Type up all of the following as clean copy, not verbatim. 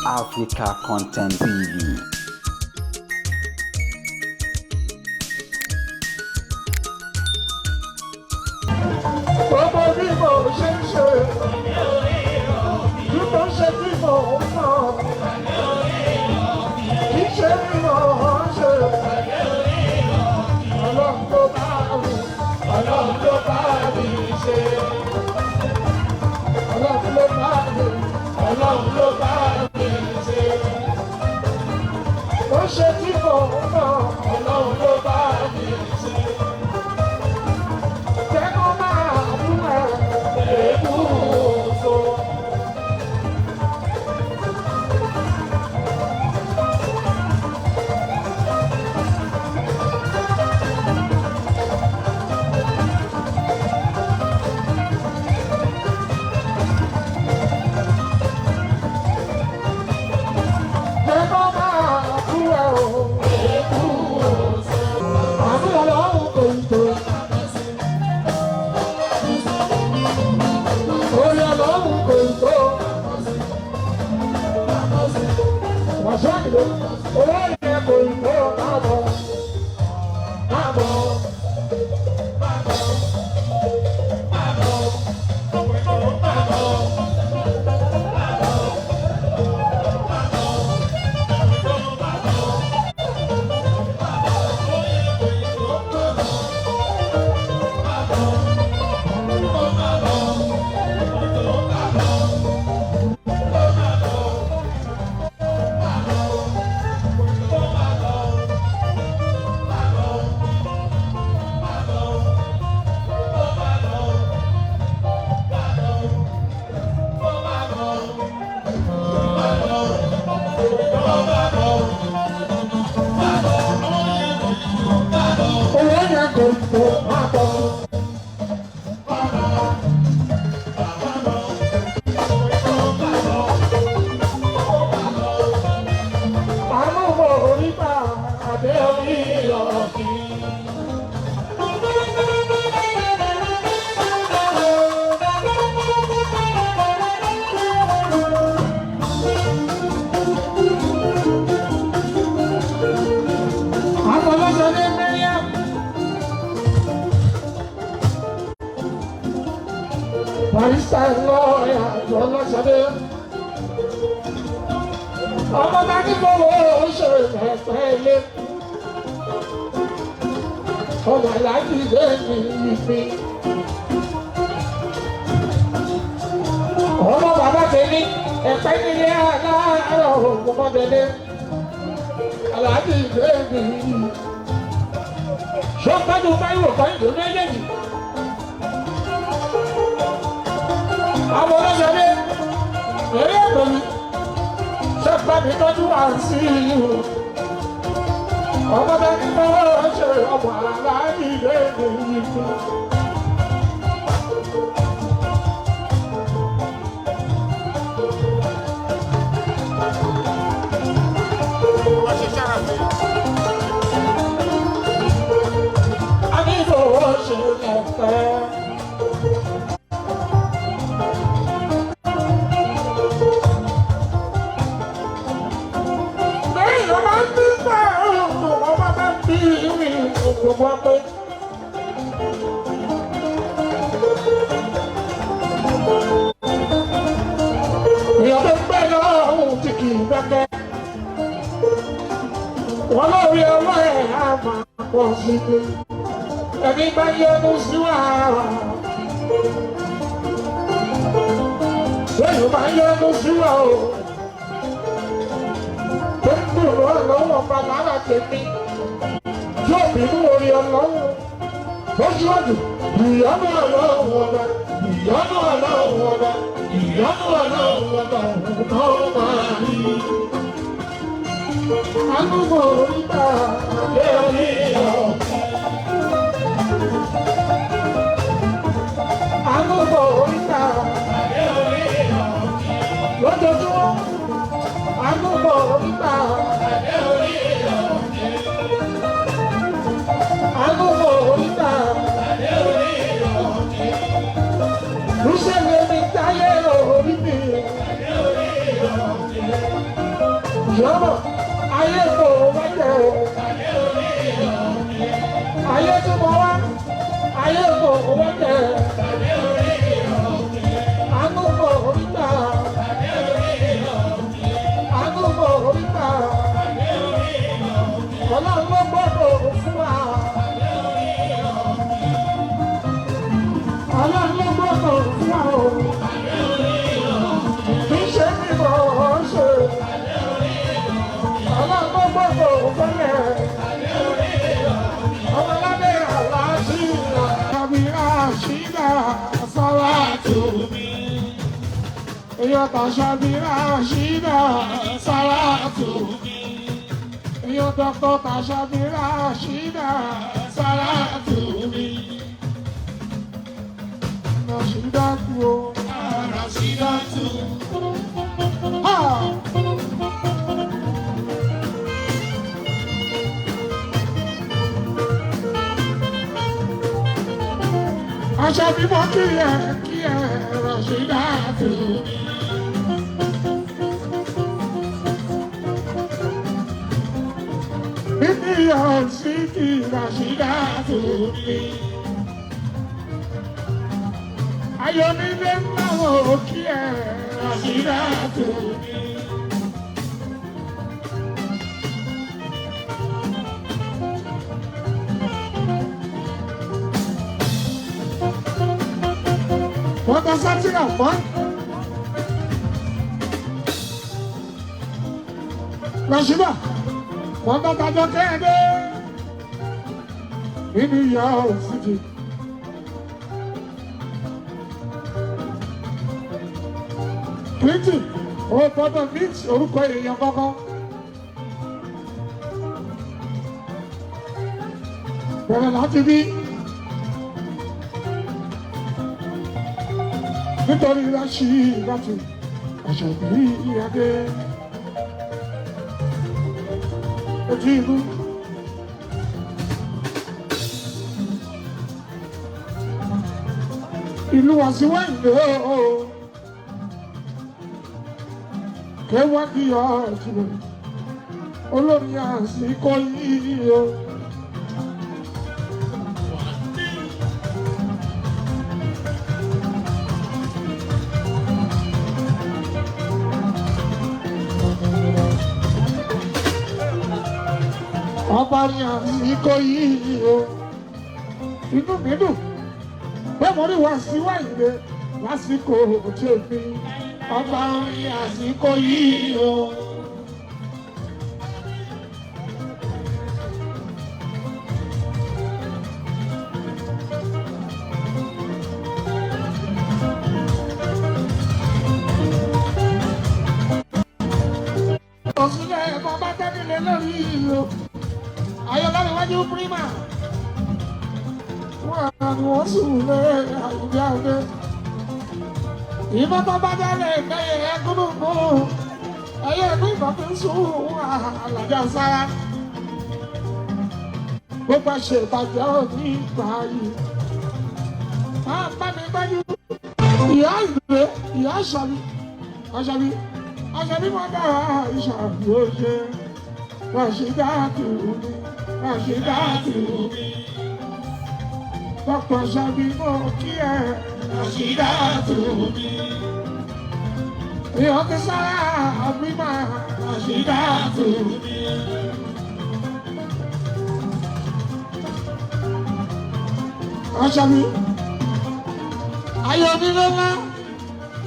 Africa Content TV. Gbogbo bí mo ṣe ń ṣe, bí mo ṣe bí mo ń mọ̀, kì í ṣe bí mo ń ṣe. Ọlọ́run ló bá mi, Ọlọ́run ló bá mi ṣe. Ọlọ́run ló bá mi, Ọlọ́run ló bá mi ṣe. Mo ṣe bí mo ń mọ̀, Ọlọ́run ló bá mi ṣe. Jẹ́ kó máa mú ẹ èébú òfo. Jẹ́ kó máa bú ẹ o, èébú òfo. Àánú Ọlọ́run kò ń tó. Orí Ọlọ́run kò ń tó. Wàṣọ ìlú, owó yẹn kò ń tó. Káàbọ̀, káàbọ̀. Owó yẹn kò ń tó. Káàbọ̀. Àánú mo rí gbà abẹ́ orí ọ̀kìn. Afọlọ́sọdé Mariam. Barista lọ́ọ̀yà Afọlọ́sọdé. Ọmọ tàbí fowó ṣe ẹ̀fẹ́ ilé. Ọmọ aláàjì lé mi ìpín. Ọmọ bàbá tèmi ẹ̀pẹ́ nílé aláàárọ̀ ògùnmọ́dẹ́lé. Aláàjì lé mi ìpín. Ṣọ́pẹ́dù Táíwò Kẹ́hìndé méjèèjì. Àwọn ọlọ́sọdé eré ìpèmí ṣọ́pẹ́dù tọ́jú wà sí ìhù. Ọmọ bá ní bọ́wọ́ ṣe ọmọ aláàjì lé mi ìpín. Àníbòwò ṣe lẹ́fẹ̀ẹ́. Lẹ́yìn ọmọ ń bí pààrọ̀ ọmọ bá ń bí mi gbogbo pé. Èèyàn tó ń gbẹ́ lọ́hùn tí kì í gbẹ́kẹ́. Wọ́n lórí ọwọ́ ẹ̀ á máa pọ̀ sí i. Ẹni bá yọnu sí wàhálà. Lẹ́yìn bá yọnu sí wa o. Tó ń gbòòrò ọlọ́wọ́ ọba lára tèmi. Yóò bínú orí ọlọ́wọ́. Lọ́síwájú, ìyọ́nú ọlọ́wọ́ ọba, ìyọ́nú ọlọ́wọ́ ọba, ìyọ́nú ọlọ́wọ́ ọba, òun náà máa rí. Àánú mo rí gbà lé orí ọ̀hún. Àánú mo rí gbà lójoojúmọ́. Àánú mo rí gbà. Àánú mo rí gbà. Níṣẹ́ lèmi táyé orí mi. Ìyọ́nà ayé kò wájẹ́ o. Ayé tí mo wá, ayé kò wájẹ́. Àánú kò rí gbà. Àánú kò rí gbà. Ọlọ́run ló gbọ́dọ̀ fún wa. Ọlọ́run ló gbọ́dọ̀ fún wa o. Kì í ṣe bí mo ṣe. Ọlọ́run ló gbọ́dọ̀ fúnlẹ̀. Ọmọlábẹ́ àlàáfíà. Kàmírà ṣídà sára tù mí. Èèyàn tàṣàbírà ṣídà sára tù mí. Èèyàn dọ́kítọ̀ tàṣàbírà ṣídà sára tù mí. Ràṣídà tù o. Ràṣídà tù. Ha! Aṣọ bímọ kí ẹ Ràṣídà tù mí. Níbi ọ̀sìn Ràṣídà tù mí. Ayọ̀ nílé ńlá wò kí ẹ Ràṣídà tù mí. Wọ́n ta sátìrà mọ́. Ràṣídà, wọ́n bá tajọ́ kẹ́hìndé. Nínú ìyá òsìkì. Clinton, ó gbọ́dọ̀ mix orúkọ èèyàn kankan. Bẹ̀rẹ̀ láti bí. Nítorí Ràṣídà tù, Àṣàbí Adé. Ojú ìlú. Ìlú Wàsíwẹ̀ǹdè ooo. Kéwàá ọ̀tún olórí àsìkò yìí o. Ọba ní àsìkò yìí o. Inú mi dùn pé mo rí Wàsíwẹ̀ǹdè lásìkò tèmi. Ọba ní àsìkò yìí o. Òsínlẹ̀ bàbá tẹ́lẹ̀ lórí o. Ayọ̀lá iwájú pírímà. Wọ́n ni wọ́n sùn lé àwùjọ àwùjọ. Ìbọn tó bá dálẹ̀ ẹ̀yẹ ẹ̀gúnnùkú. Ẹyẹ ẹ̀gún ìbọn tó ń sùn àlàjà sára. Gbogbo àṣẹ ìbàjẹ́ òní ìgbà yìí. Máa bá mi gbájú. Ìyá ìgbé, ìyá àṣàbí, àṣàbí, àṣàbí máa dára ìṣàbí ó ṣe. Ràṣídà tù mí, Ràṣídà tù mí. Dọ́kítà Ṣàbí mo kí ẹ, Ràṣídà tù mí. Ìyá ti sára àbímọ, Ràṣídà tù mí. Àṣàbí, ayọ̀ mi lọ́lá,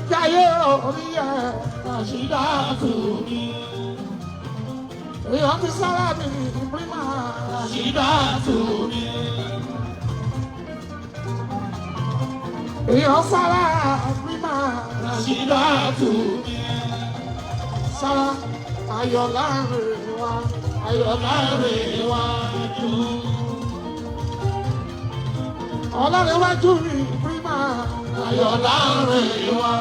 jayé orí ẹ̀, Ràṣídà tù mí. Ìyá ti sára mi ìpínlẹ̀ Ràṣídà tù mí. Ìyá sára mímọ́ Ràṣídà tù mí. Sára ayọ̀ láàrin wa, ayọ̀ láàrin wa jù. Ọlọ́run wájú mi mímọ́ ayọ̀ láàrin wa